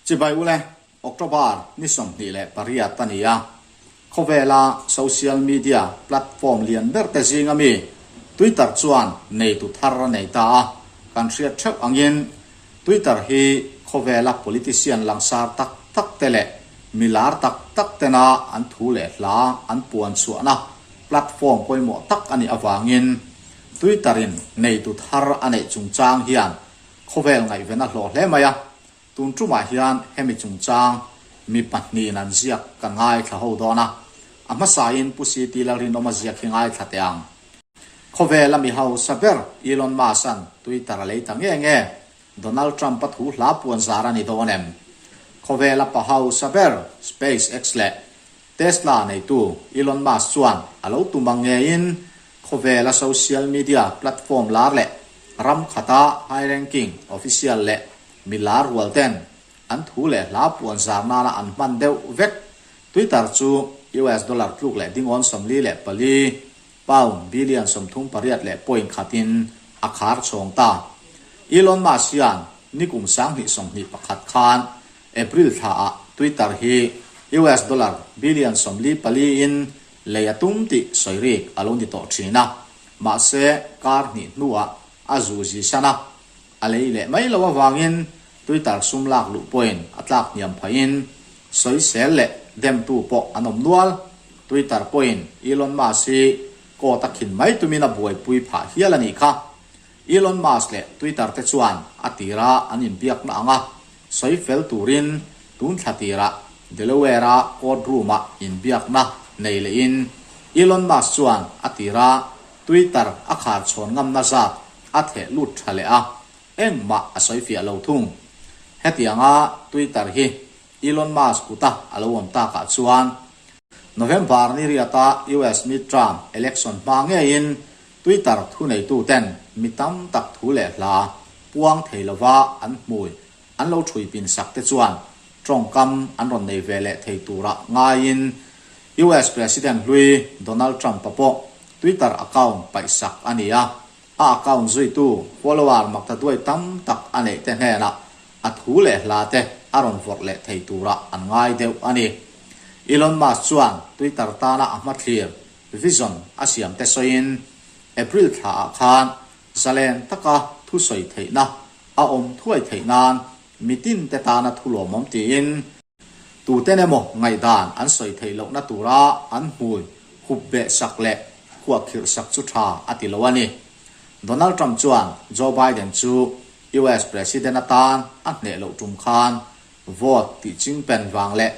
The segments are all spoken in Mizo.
Chibai ule, October ni 28 a ni a, khawvela social media platform lian ber te zinga mi Twitter chuan neitu thar a nei ta a, kan hriat theuh angin Twitter hi khawvela politician langsar tak tak te leh milar tak tak tena an thu leh hla an puan chhuahna platform pawimawh tak a nih avangin Twitter in neitu thar a neih chungchang hian khawvel ngaihven a hlawh hle mai a, tun tumah hian hemi chungchang mi pahnihin an ziak ka ngaithla ho dawn a, a hmasain Pu CT Lalrinawma ziak hi ngaithla teh ang. Khawvela mi hausa ber Elon Musk-a'n Twitter a lei ta nge nge, Donald Trump-a thu hla puan zar a ni dawn em? Khawvela pa hausa ber SpaceX leh Tesla neitu Elon Musk chuan a lo tum ang ngeiin khawvela social media platform lar leh ram khata high ranking official leh mi lar rual ten an thu leh hla puan zar nana an hman deuh vek. Twitter chu US dollar tluk leh dingawn 44, pound billion 38 leh point khatin a khar chhawng ta. Elon Musk hian nikum 2021 khan April thlaah Twitter hi US dollar billion 44 in lei a tum tih sawi rik a lo ni tawh thin a, mahse kar hnih hnuah a zu zi san a, a lei leh mai lo avangin Twitter sum lak luh pawhin a tlak hniam phahin sawisel leh demtu pawh an awm nual. Twitter pawhin Elon Musk hi court a khin mai tumin a buaipui phah hial a nih kha. Elon Musk leh Twitter te chuan a tira an inbiakna anga sawi fel turin tun thla tirah Delaware-a court room-ah inbiakna nei lehin Elon Musk chuan a tira Twitter a khar chhawn ngamna zat a theh lut tha leh a, engmah a sawi fiah lo thung. Hetianga Twitter hi Elon Musk kuta a lo awm takah chuan November ni riata US midterm election hma ngeiin Twitter thuneituten mi tam tak thu leh hla puang thei lova an hmui an lo thui pin sak te chuan tawngkam an rawn nei ve leh thei tura ngaiin US President hlui Donald Trump-a pawh Twitter account paihsak a ni a, a account zuitu follower maktaduai tam tak a neih te hnenah a thu leh hla te a rawn vawrh leh thei tura an ngai deuh a ni. Elon Musk chuan Twitter tana a hmathlir, vision, a siam te sawiin April thlaah khan zalen taka thu sawi theihna a awm thuai theih nan mitin te tana thu lawmawm tiin tuten emaw ngaihdan an sawi theih lohna tura an hmui hup beh sak leh khuahkhirh sak chu tha a ti lo a ni. Donald Trump chuan Joe Biden chu US President atan a hneh loh tum khan vote tih chingpen vang leh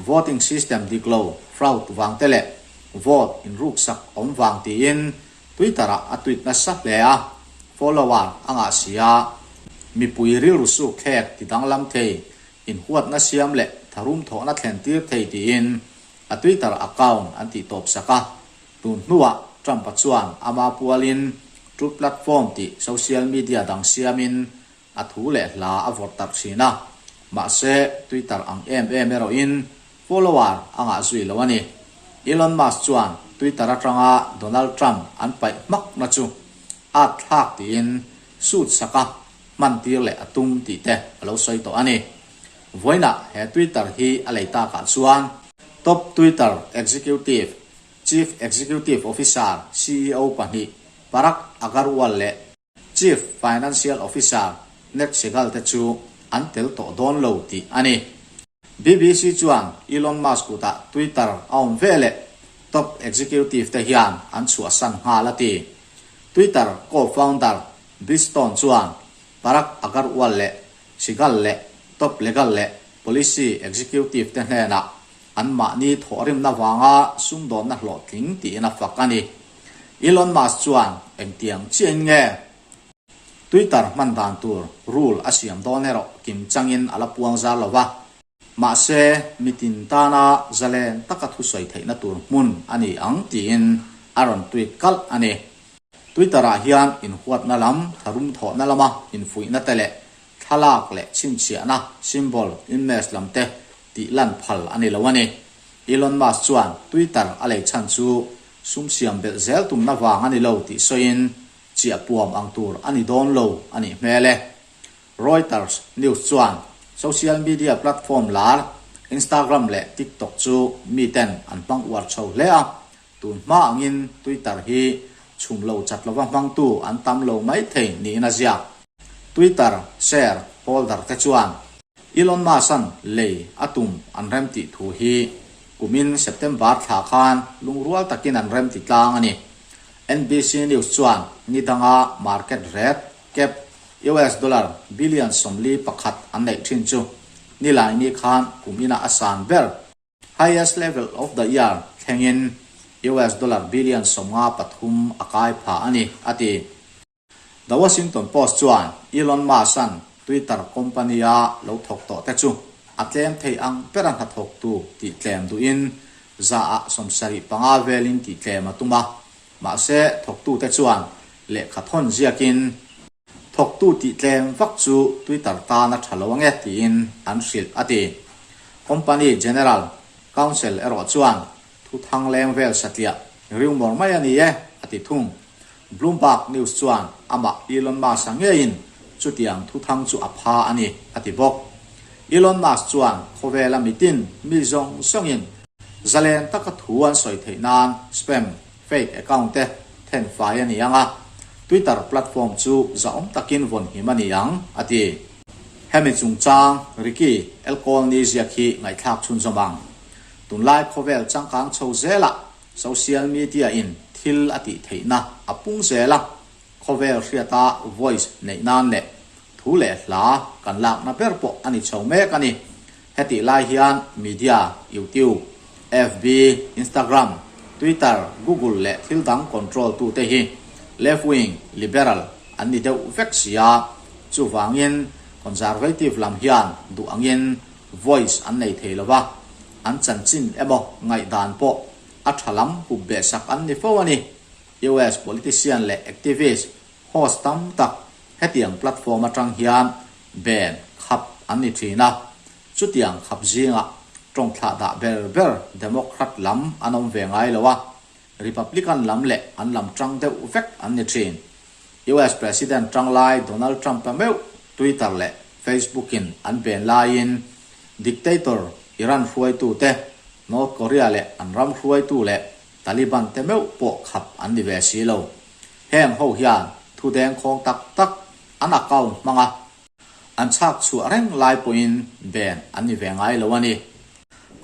voting system dik lo, fraud, vang te leh vote inruksak awm vang tiin Twitter-ah a tweet nasa hle a, follower a ngah si a, mipui rilru suk thlek ti danglam thei, inhuatna siam leh tharum thawhna thlen tir thei tiin a Twitter account an tih tawp sak a. Tun hnuah Trump-a chuan ama pualin Truth Platform tih social media dang siamin a thu leh hla a vawrh tak thin a, mahse Twitter ang em em erawhin follower a ngah zui lo a ni. Elon Musk chuan Twitter atanga Donald Trump an paih hmakna chu at thlak tiin suit saka hman tir leh a tum tih te a lo sawi tawh a ni. Vawiinah he Twitter hi a lei takah chuan top Twitter executive, Chief Executive Officer, CEO, pahnih Parag Agrawal leh Chief Financial Officer Ned Segal te chu an tel tawh dawn lo tih a ni. BBC chuan Elon Musk kutah Twitter a awm veleh top executive te hian an chhuahsan nghal a ti. Twitter co-founder Biz Stone chuan Parag Agrawal leh Segal leh top legal leh policy executive te hnenah anmahni thawhrimna vanga sumdawnna hlawhtling tiin a fak a ni. Elon Musk chuan engtiang chiahin nge Twitter hman dan tur rule a siam dawn erawh kim changin a la puang zar lo va. Mahse, mitin tana zalen taka thusawi theihna tur hmun a ni ang tiin a rawn tweet kalh a ni. Twitter-ah hian inhuatna lam, tharum thawhna lama infuihna te leh thlalak leh chhinchhiahna, symbol, image lam te tih lan phal a ni lo a ni. Elon Musk chuan Twitter a lei chhan chu sum siam belh zel tumna vang a ni lo tih sawiin chiahpuam ang tur a ni dawn lo a nih hmel e. Reuters news chuan Social media platform lar Instagram leh TikTok chu miten an hmang uar chho hle a, tun hma angin Twitter hi chhum lo chat lova hmangtu an tam lo mai thei niin a ziak. Twitter share holder te chuan Elon Musk-a'n lei a tum an remtih thu hi kumin September thla khan lungrual takin an remti tlang a ni. NBC News chuan ni danga market rate cap US dollar billion 41 an neih thin chu nilaini khan kum inah a san ber, highest level of the year, thlengin US dollar billion 53 a kai pha a ni, a ti. The Washington Post chuan Elon Musk-a'n Twitter company-a lo thawk tawh te chu a tlem thei ang bera hnathawktu tih tlem duhin zaah 75 velin tih tlem a tum a, mahse thawktute chuan lehkha thawn ziakin thawktu tih tlem vak chu Twitter tan a tha lo ange tiin an hrilh a ti. Company General Counsel erawh chuan thu thang leng vel satliah riumawr mai a ni e a ti thung. Bloomberg News chuan amah Elon Musk-a ngeiin chutiang thuthang chu a pha a ni, a ti bawk. Elon Musk chuan khawvela mitin mi zawng zawngin zalen taka thu an sawi theih nan spam, fake account te then fai a ni ang a, Twitter platform chu zahawm takin vawn him a ni ang, a ti. Hemi chungchang Ricky Elkolny ziak hi ngaihthlak chhunzawm ang. Tunlai khawvel changkang chho zelah Social media in thil a tih theihna a pung zel a, khawvel hriata voice neih nan leh thu leh hla kan lakna ber pawh a ni chho mek a ni. Hetih lai hian media, YouTube, FB, Instagram, Twitter, Google leh thil dang control tute hi left wing, liberal an ni deuh vek si a, chuvangin conservative lam hian duh angin voice an nei thei lo va, an chanchin emaw ngaihdan pawh a tha lam hup beh sak an ni fo a ni. US politician leh activist, host tam tak hetiang platform atang hian ben khap an ni thin a, chutiang khap zingah tawngthlah dah ber ber Democrat lam an awm ve ngai lo a, Republican lam leh an lam tang deuh vek an ni thin. US President tanglai Donald Trump-a meuh Twitter leh Facebook-in an ben laiin dictator Iran hruaitute, North Korea leh an ram hruaitu leh Taliban te meuh pawh khap an ni ve si lo. Heng ho hian thu dengkhawng tak tak an account hmanga an chhak chhuah reng lai pawhin ben an ni ve ngai lo a ni.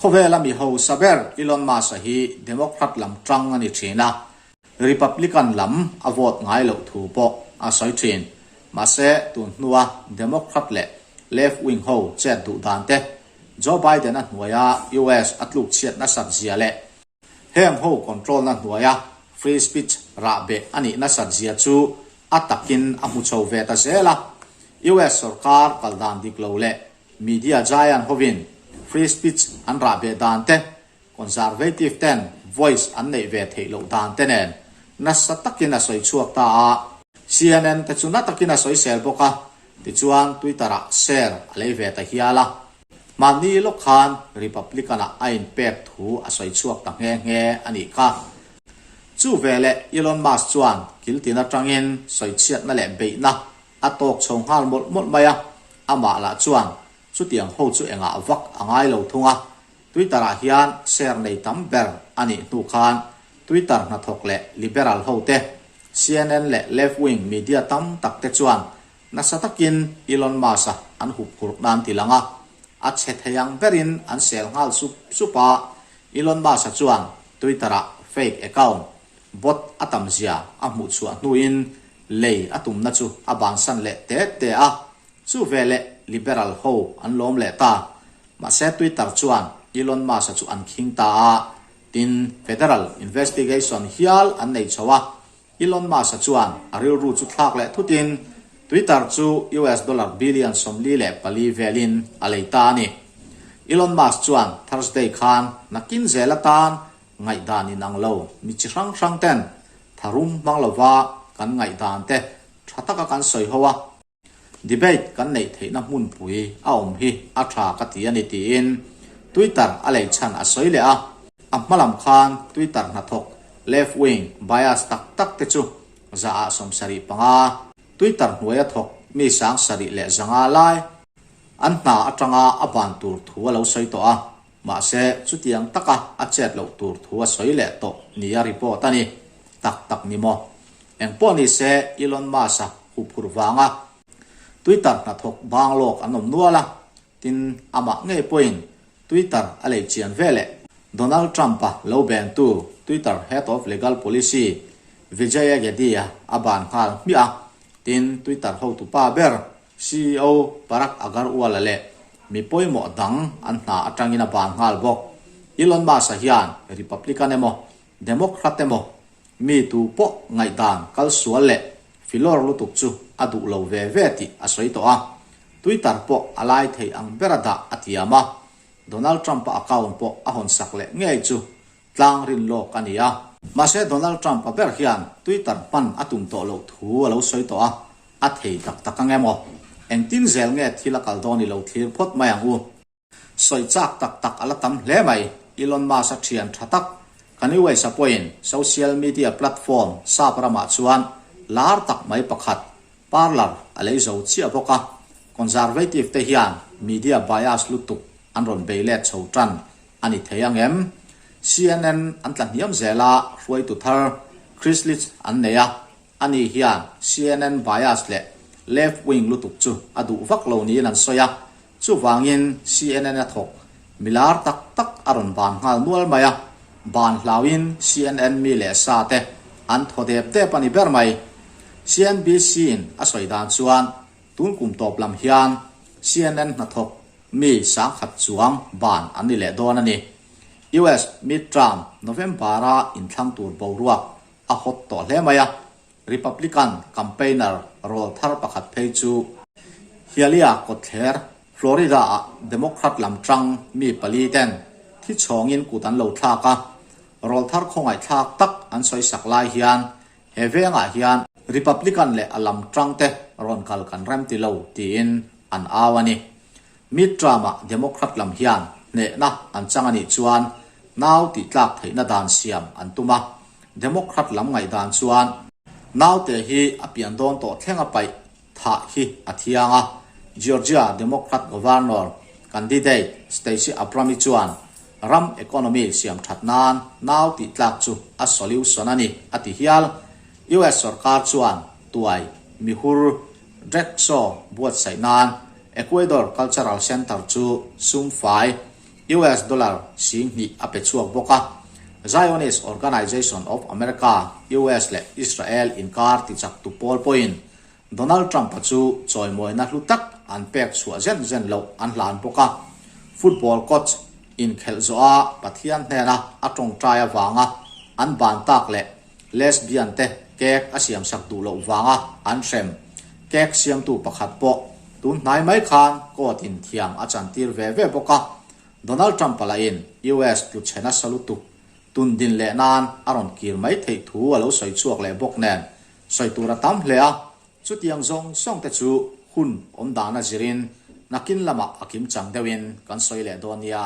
Khawvela mi hausa ber Elon Musk-a hi Democrat lam tang a ni thin a, Republican lam a vote ngai loh thu pawh a sawi thin. Mahse, tun hnua Democrat leh left wing ho chet duh dan te, Joe Biden-a hnuaia US a tluk chhiat nasat zia leh heng ho control na hnuaia free speech rah beh a nih nasat zia chu a takin a hmu chho ve ta zel a. US sorkar kal dan dik lo leh media giant hovin free speech an rah beh dan te Conservative ten voice an neih ve theih loh dan te nen nasa takin a sawi chhuak ta a. CNN te chu na takin a sawisel bawk a, tichuan Twitter ah share a lei ve ta hial a. Hmanni lawk khan Republican ah a inpek thu a sawi chhuak ta nghe nghe a nih kha. Chu veleh Elon Musk chuan kiltin atangin sawichhiatna leh beihna a tawk chho nghal mawlh mawlh mai a, amah lah chuan chutiang ho chu engah vak a ngai lo thung a, Twitter ah hian share nei tam ber a nih hnu khan Twitter hnathawk leh liberal ho te, CNN leh left wing media tam tak te chuan nasa takin Elon Musk-a an hup phurh nan ti lang a, a chhe thei ang berin an sel nghal sup sup a, Elon Musk-a chuan Twitter ah fake account, bot, a tam zia a hmuh chhuah hnuin lei a tumna chu a bansan leh te te a, Chu veleh liberal ho an lawm leh ta. Mahse Twitter chuan Elon Musk-a chu an khing ta a, tin federal investigation hial an nei chho a. Elon Musk-a chuan a rilru chu thlak leh thutin Twitter chu US dollar billion 44 velin a lei ta a ni. Elon Musk chuan Thursday khan nakin zel atan ngaihdan inang lo mi chi hrang hrang ten tharum hmang lova kan ngaihdan te tha taka kan sawi ho a, Debate kan neih theihna hmunpui a awm hi a tha ka ti a ni tiin Twitter a lei chhan a sawi leh a. A hma lam khan Twitter hnathawk left wing bias tak tak te chu 75%, Twitter hnuaia thawk mi 7500 lai. An hna atanga a ban tur thu a lo sawi tawh a, mahse chutiang taka a chet loh tur thu a sawi leh tawh nia report a ni. Tak tak ni maw? Engpawh ni se Elon Musk-a huphurh vanga Twitter hnathawk bang lawk an awm nual a, tin amah ngei pawhin Twitter a lei chian veleh Donald Trump-a lo bengtu Twitter Head of Legal Policy Vijaya Gadde-a a ban nghal hmiah a, tin Twitter hotupa ber CEO Parag Agarwal-a leh mi pawimawh dang an hna atangin a ban nghal bawk. Elon Musk-a hian Republican emaw Democrat emaw mi tu pawh ngaihdan kal sual leh filawr lutuk chu a duh lo ve ve tih a sawi tawh a. Twitter pawh a lai thei ang bera dah a tiam a, Donald Trump-a account pawh a hawnsak leh ngei chu tlang rin lawk a ni a. Mahse Donald Trump-a ber hian Twitter hman a tum tawh loh thu a lo sawi tawh a, a thei tak tak ang em aw? Engtin zel nge thil a kal dawn i lo thlir phawt mai ang u. Sawi chak tak tak a la tam hle mai, Elon Musk-a thian tha tak Kanye West-a pawhin social media platform sap ramah chuan lar tak mai pakhat Parler a lei zo chiah bawk a, Conservative te hian media bias lutuk an rawn bei let chho tan a ni thei ang em? CNN an tla hniam zel a, hruaitu thar Chris Licht an nei a, ani hian CNN bias leh left wing lutuk chu a duh vak lo niin an sawi a, chuvangin CNN a thawk milar tak tak a rawn ban nghal nual mai a, ban hlauin CNN mi leh sa te an thaw dep dep a ni ber mai. CNBC in a sawi dan chuan tun kum tawp lam hian CNN hnathawk mi sangkhat chuang ban an ni leh dawn a ni. US midterm November-a inthlang tur boruak a hot tawh hle mai a, Republican campaigner rawl thar pakhat phei chu Hialeah kawtthler Florida-ah Democrat lam tang mi pali ten thi chhawngin kut an lo thlak a, rawl thar khawngaihthlak tak an sawisak lai hian he vengah hian Republican leh a lam tang te rawn kal kan rem ti lo tiin an au a ni. Midterm-ah Democrat lam hian hnehna an chang a nih chuan nau tihtlak theihna dan siam an tum a, Democrat lam ngaihdan chuan naute hi a pian dawn tawh thleng a paih thah hi a thiang a, Georgia Democrat Governor candidate Stacey Abrams chuan ram economy siam that nan nau tihtlak chu a solution a ni a ti hial. US sorkar chuan tuai mihur drag show buatsaih nan Ecuador Cultural Center chu sum fai US dollar 2000 a pe chhuak bawk a. Zionist Organization of America, US, leh Israel inkar tichak tu pawl pawhin Donald Trump-a chu chawimawina hlu tak an pek chhuah zen zen loh an hlan bawk a. Football coach inkhelh zawha Pathian hnena a tawngtai avanga an ban tak leh lesbian te cake a siamsak duh loh vanga an hrem cake siamtu pakhat pawh tun hnai mai khan court in thiam a chantir ve ve bawk a. Donald Trump-a lahin US tlu chhe nasa lutuk tun din leh nan a rawn kir mai theih thu a lo sawi chhuak leh bawk nen sawi tur a tam hle a, chutiang zawng zawng te chu hun awm dana zirin nakin lamah a kimchang deuhin kan sawi leh dawn nia.